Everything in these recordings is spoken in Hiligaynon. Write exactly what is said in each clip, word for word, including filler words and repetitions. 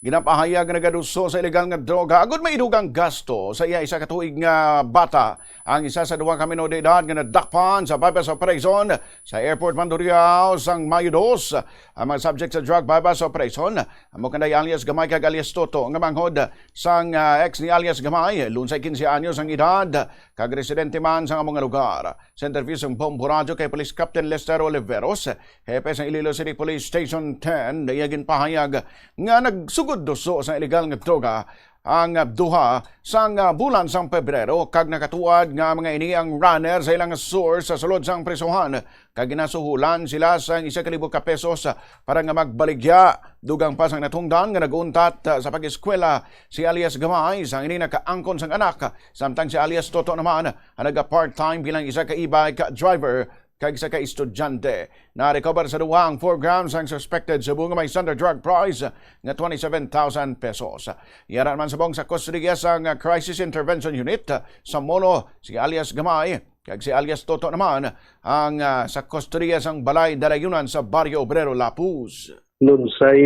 Ginapahayag nga nagaduso sa ilegal nga droga agud may dugang gasto sa iya isa ka tuig nga bata ang isa sa duha ka minor de edad nga nadakpan sa buy-bust operation sa Airport Mandurriao sang Mayo dos. Ang mga subject sa drug buy-bust operation amo kanday alias Gamay kag alias Toto nga manghod sang, ah, ex ni alias Gamay, lunsay quince anyos ang edad, kag residente man sang amo nga lugar. Sa interview sang Bombo Radyo kay Police Captain Lester Oliveros, hepe sang Iloilo City Police Station ten, iya ginpahayag nga nagsugod duso sa ilegal nga droga ang duha sang bulan sang Pebrero, kag nakatuad nga mga ini ang runner sa ilang source sa sulod sang prisuhan, kag ginasuhulan sila sang isa ka libo ka pesos para nga magbaligya. Dugang pa sang natungdan nga nag-untat sa pag-eskwela si alias Gamay, sang ini nakaangkon sang anak, samtang si alias Toto naman ang naga-part-time bilang isa ka e-bike driver kag isa ka estudyante. Na-recover sa duha ang four grams ang suspected shabu nga may standard drug price nga twenty-seven thousand pesos. Yara naman subong sa kustodiya sang Crisis Intervention Unit sa Molo si alias Gamay, kag si alias Toto naman ang, ah, sa kustodiya sang balay dalayunan sa Barrio Obrero, Lapuz. Lunsay,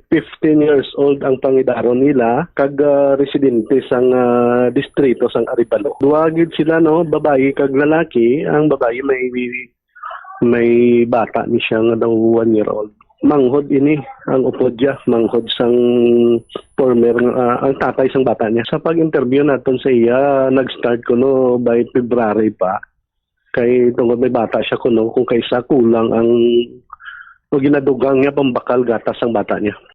fifteen years old ang pangidaron nila, kag, ah, residente sang, ah, distrito sang Arevalo. Duha gid sila, no, babayi kag lalaki. Ang babayi may, may bata ni siya nga daw one year old. Manghod ini ang upod niya, manghod sang former, ah, ang tatay sang bata niya. Sa pag-interview naton sa iya, nag-start kuno by February pa. Kay tungod may bata siya kuno, kung kaisa kulang ang, o ginadugang niya pambakal gatas sang bata niya.